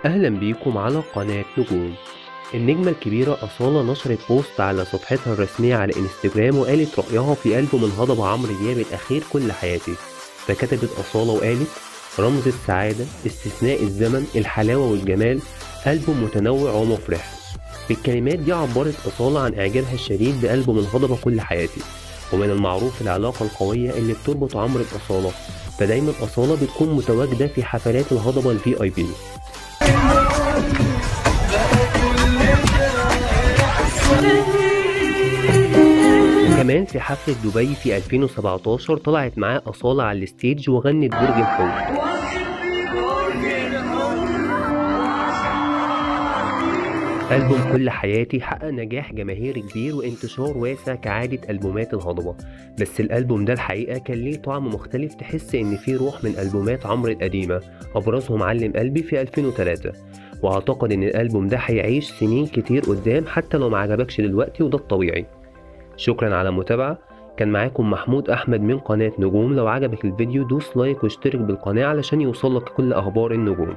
أهلا بيكم على قناة نجوم. النجمة الكبيرة أصالة نشرت post على صفحتها الرسمية على إنستجرام وقالت رأيها في ألبوم الهضبة عمرو دياب الأخير كل حياتي. فكتبت أصالة وقالت: رمز السعادة، استثناء الزمن، الحلاوة والجمال، ألبوم متنوع ومفرح. بالكلمات دي عبرت أصالة عن إعجابها الشديد بألبوم الهضبة كل حياتي. ومن المعروف العلاقة القوية اللي بتربط عمرو بأصالة، فدايما أصالة بتكون متواجدة في حفلات الهضبة VIP. وكمان في حفلة دبي في 2017 طلعت معاه أصالة على ال stage وغنت برج الحوت. ألبوم كل حياتي حقق نجاح جماهيري كبير وانتشار واسع كعادة ألبومات الهضبة، بس الألبوم ده الحقيقة كان ليه طعم مختلف، تحس إن فيه روح من ألبومات عمرو القديمة، أبرزهم علم قلبي في 2003. وأعتقد إن الألبوم ده هيعيش سنين كتير قدام حتى لو ما عجبكش دلوقتي، وده الطبيعي. شكرا على المتابعة، كان معاكم محمود أحمد من قناة نجوم. لو عجبك الفيديو دوس like واشترك بالقناة علشان يوصلك كل أخبار النجوم.